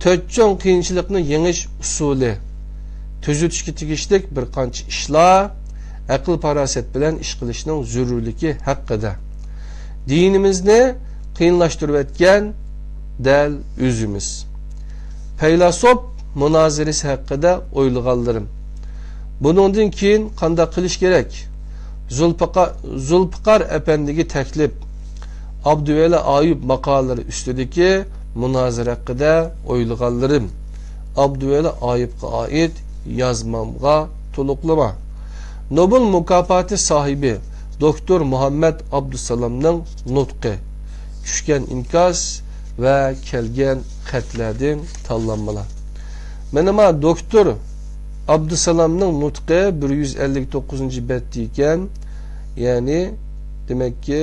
تۆت چوڭ قىيىنچىلىقنى يېڭىش ئۇسۇلى. تۈزىتىشكە تېگىشلىك بىر قانچە ئىشلار. ئەقىل-پاراسەت بىلەن ئىش قىلىشنىڭ زۆرۈرلۈكى ھەققىدە. دىنىمىزنى قىيىنلاشتۇرۇۋەتكەن دەل ئۆزىمىز. پەيلاسوپ مۇنازىرىسى ھەققىدە ئويلىغانلىرىم. بۇنىڭدىن كېيىن قانداق قىلىش كېرەك؟ زۇلپىقا-، زۇلپىقار ئەپەندىگە تەكلىپ. ئابدۇۋەلى ئايۇپ ماقالىلىرى ئۈستىدىكى مۇنازىرە ھەققىدە ئويلىغانلىرىم. ئابدۇۋەلى ئايۇپقا ئائىت يازمامغا تولۇقلىما. نوبېل مۇكاپاتى ساھىبى دوكتور مۇھەممەد ئابدۇسالامنىڭ نۇتقى، چۈشكەن ئىنكاس ۋە كەلگەن خەتلەردىن تاللانمىلار. مانا ما دوكتور ئابدۇسالامنىڭ نۇتقى بىر يۈز ئەللىك توققۇزىنچى بەتتە ئىكەن، يەنى دېمەككى،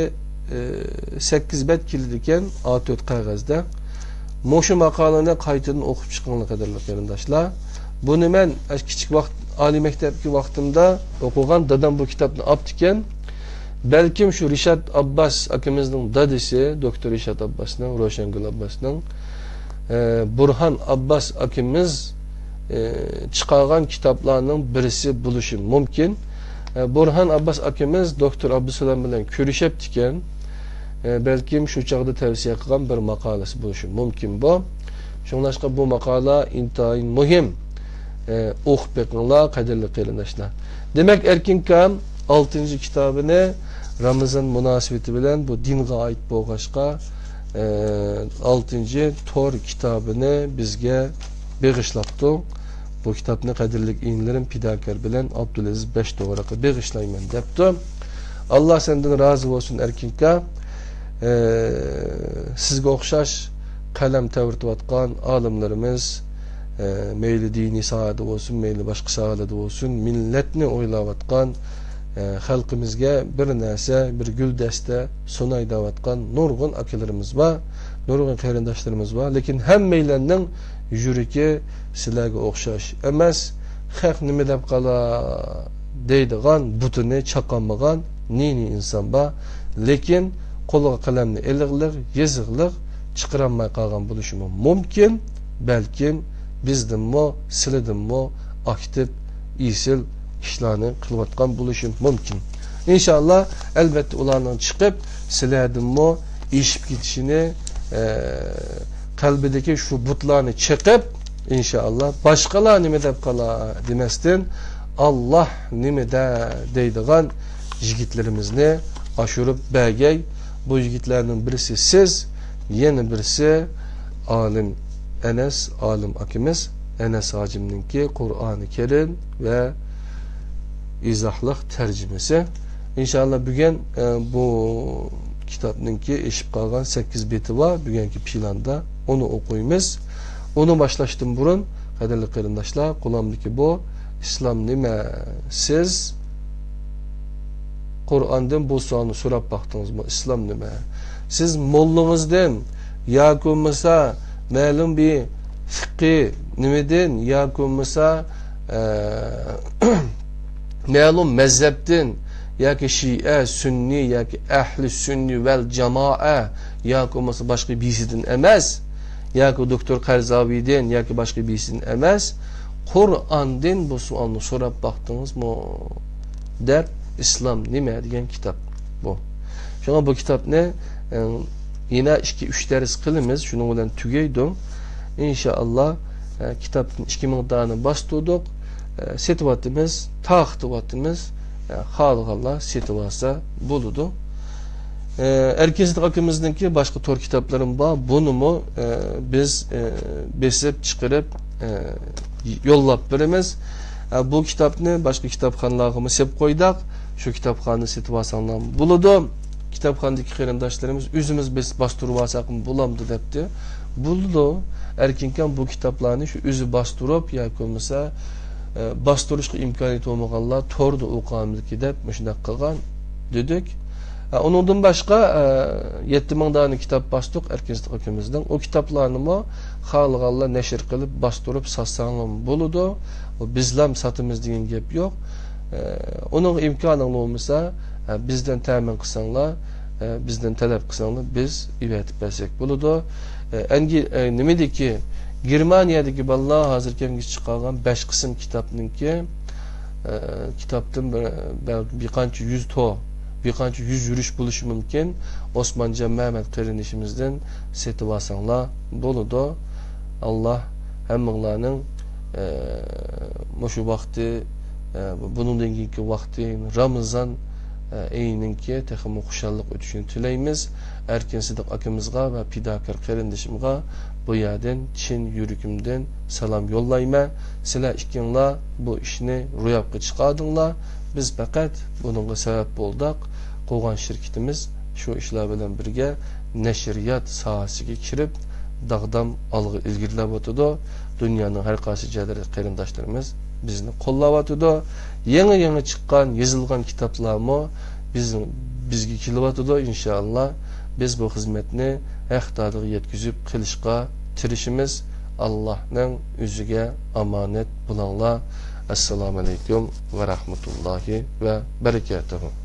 ئى، سەككىز بەت كېلىدىكەن ئا تۆت قەغەزدە. مۇشۇ ماقالىنى قايتىدىن ئوقۇپ چىقىڭلار، قەدىرلىك قېرىنداشلار. بۇنى مەن ئاشۇ كىچىك ۋاقىت، ئالىي مەكتەپتىكى ۋاقتىمدا ئوقۇغان، دادام بۇ كىتابنى ئاپتىكەن. بەلكىم شۇ رىشات ئابباس ئاكىمىزنىڭ دادىسى، دوكتور رىشات ئابباسنىڭ، روشەنگۈل ئابباسنىڭ، ئە، بۇرھان ئابباس ئاكىمىز، ئە، چىقارغان كىتابلارنىڭ بىرسى بولۇشى مۇمكىن. ئە، بۇرھان ئابباس ئاكىمىز دوكتور ئابدۇسالام بىلەن كۆرۈشەپتىكەن. ئە، بەلكىم شۇ چاغدا تەۋسىيە قىلغان بىر ماقالىسى بولۇشى مۇمكىن بۇ. شۇڭلاشقا بۇ ماقالە ئىنتايىن مۇھىم. ئە، ئوقۇپ بېقىڭلار، قەدىرلىك قېرىنداشلار. دېمەك، ئەركىن ئاكام ئالتىنچى كىتابىنى رامىزان مۇناسىۋىتى بىلەن بۇ دىنغا ئائىت بولغاچقا، ئە، ئالتىنچى تور كىتابىنى بىزگە بېغىشلاپتۇ. بۇ كىتابنى قەدىرلىك ئىنىلىرىم پىداكار بىلەن ئابدۇلئەزىز بەش توغراققا بېغىشلايمەن دەپتۇ. ئاللا سەندىن رازى بولسۇن، ئەركىن ئاكا. ئە، سىزگە ئوخشاش قەلەم تەۋرىتىۋاتقان ئالىملىرىمىز، ئە، مەيلى دىنىي ساھەدە بولسۇن، مەيلى باشقا ساھەلەردە بولسۇن، مىللەتنى ئويلاۋاتقان، ئە، خەلقىمىزگە بىر نەرسە، بىر گۈلدەستە سۇناي دەۋاتقان نۇرغۇن ئاكىلىرىمىز بار، نۇرغۇن قېرىنداشلىرىمىز بار. لېكىن ھەممەيلەننىڭ يۈرىكى سىلەرگە ئوخشاش ئەمەس. خەق نېمە دەپ قالا دەيدىغان بۇتىنى چاقالمىغان نى-نى ئىنسان بار. لېكىن قولىغا قەلەمنى ئېلىغلىق، يېزىغلىق، چىقىرالماي قالغان بولۇشىمۇ مۇمكىن. بەلكىم بىزدىنمۇ، سىلىدىنمۇ ئاكتىپ، ئېسىل ئىشلارنى قىلىۋاتقان بولۇشى مۇمكىن. ئىنشائاللا، ئەلۋەتتە، ئۇلارنىڭ چىقىپ، سىلەردىنمۇ ئېشىپ كېتىشىنى، ئە، قەلبىدىكى شۇ بۇتلارنى چېقىپ، ئىنشائاللا، باشقىلار نېمە دەپ قالا دېمەستىن، ئاللا نېمە دە دەيدىغان يىگىتلىرىمىزنى ئاشۇرۇپ بەرگەي. بۇ يىگىتلەرنىڭ بىرسى سىز، يەنە بىرسى ئالىم ئەنەس، ئالىم ئاكىمىز ئەنەس ھاجىمنىڭكى قۇرئانى كەرىم ۋە ئىزاھلىق تەرجىمىسى. ئىنشائاللا، بۈگۈن، ئە، بۇ كىتابنىڭكى ئېشىپ قالغان سەككىز بېتى بار، بۈگۈنكى پىلاندا ئۇنى ئوقۇيمىز. ئۇنى باشلاشتىن بۇرۇن، قەدىرلىك قېرىنداشلار، قولۇمدىكى بۇ ئىسلام نېمە؟ سىز قۇرئاندىن بۇ سوئالنى سوراپ باقتىڭىزمۇ؟ ئىسلام نېمە؟ سىز موللىڭىزدىن ياكى بولمىسا مەلۇم بىر فىقھىي نېمىدىن ياكى بولمىسا، ئە، مەلۇم مەزھەپتىن ياكى شىئە، سۈننىي ياكى ئەھلى سۈننىي ۋەل جامائە ياكى بولمىسا باشقا بىرسىدىن ئەمەس، ياكى دوكتور قەرزاۋىدىن ياكى باشقا بىرسىدىن ئەمەس، قۇرئاندىن بۇ سوئالنى سوراپ باقتىڭىزمۇ؟ دەپ، ئىسلام نېمە دېگەن كىتاب بۇ. شۇڭا بۇ كىتابنى، ئە، يەنە ئىككى، ئۈچ دەرس قىلىمىز، شۇنىڭ بىلەن تۈگەيدۇ. ئىنشائاللا، ئە، كىتابتىن ئىككى مىڭ دانە باستۇردۇق، ئە، سېتىۋاتىمىز، تارقىتىۋاتىمىز، ئە، خالىغانلار سېتىۋالسا بولىدۇ. ئە، ئەركىن سىدىق ئاكىمىزنىڭكى باشقا تور كىتابلىرىمۇ بار، بۇنىمۇ، ئە، بىز، ئە، بېسىپ چىقىرىپ، ئە، يوللاپ بېرىمىز. ئە، بۇ كىتابنى باشقا كىتابخانىلارغىمۇ سېلىپ قويدۇق. شۇ كىتابخانىدا سېتىۋالساڭلارمۇ بولىدۇ. كىتابخانىدىكى قېرىنداشلىرىمىز ئۆزىمىز بېسىپ باستۇرۇۋالساقمۇ بولامدۇ دەپتۇ. بولىدۇ. ئەركىنكەن بۇ كىتابلارنى شۇ ئۆزى باستۇرۇپ ياكى بولمىسا، ئە، باستۇرۇشقا ئىمكانىيىتى بولمىغانلار توردا ئوقۇغانمىدىكى دەپ مۇشۇنداق قىلغان دېدۇق. ئە، ئۇنىڭدىن باشقا، ئە، يەتتە مىڭ دانە كىتاب باستۇق ئەركىن سىدىق ئاكىمىزنىڭ. ئۇ كىتابلارنىمۇ خالىغانلار نەشر قىلىپ باستۇرۇپ ساتساڭلارمۇ بولىدۇ. بىزلام ساتىمىز دېگەن گەپ يوق. ئە، ئۇنىڭغا ئىمكانىڭلار بولمىسا، ئە، بىزدىن تەمىن قىلساڭلار، ئە، بىزدىن تەلەپ قىلساڭلار، بىز ئېۋەتىپ بەرسەك بولىدۇ. ئە، ئەنگى-، ئە، نېمىدىكى، گېرمانىيەدىكى بالىلار ھازىركى كەمگىچە چىقارغان بەش قىسىم كىتابنىڭكى، ئە، كىتابتىن بىر، بەلكى بىر قانچە يۈز تو، بىر قانچە يۈز يۈرۈش بولۇشى مۇمكىن. ئوسمانجان مەمەت قېرىندىشىمىزدىن سېتىۋالساڭلار بولىدۇ. ئاللا ھەممىڭلارنىڭ، ئە، مۇشۇ ۋاقتى، ئە، بۇنىڭدىن كېيىنكى ۋاقتى، رامىزان، ئە، ئېيىنىڭكى تېخىمۇ خۇشاللىق ئۆتۈشىنى تىلەيمىز. ئەركىن سىدىق ئاكىمىزغا ۋە پىداكار قېرىندىشىمغا بۇ يەردىن چىن يۈرىكىمدىن سالام يوللايمەن. سىلەر ئىككىڭلار بۇ ئىشنى روياپقا چىقاردىڭلار. بىز پەقەت بۇنىڭغا سەۋەب بولدۇق. قۇرغان شىركىتىمىز شۇ ئىشلار بىلەن بىرگە نەشرىيات ساھەسىگە كىرىپ، داغدام ئالغا ئىلگىرىلەۋاتىدۇ. دۇنيانىڭ ھەر قايسى جايلىرىدا قېرىنداشلىرىمىز بىزنى قوللاۋاتىدۇ. يېڭى-يېڭى چىققان، يېزىلغان كىتابلارمۇ بىز، بىزگە كېلىۋاتىدۇ، ئىنشائاللا. بىز بۇ خىزمەتنى ھەق دادىغا يەتكۈزۈپ قېلىشقا تىرىشىمىز. ئاللانىڭ ئۆزىگە ئامانەت بولۇڭلار. ئەسسالامۇ ئەلەيكۇم ۋە رەھمەتۇللاھى ۋە بەرىكاتۇھۇ.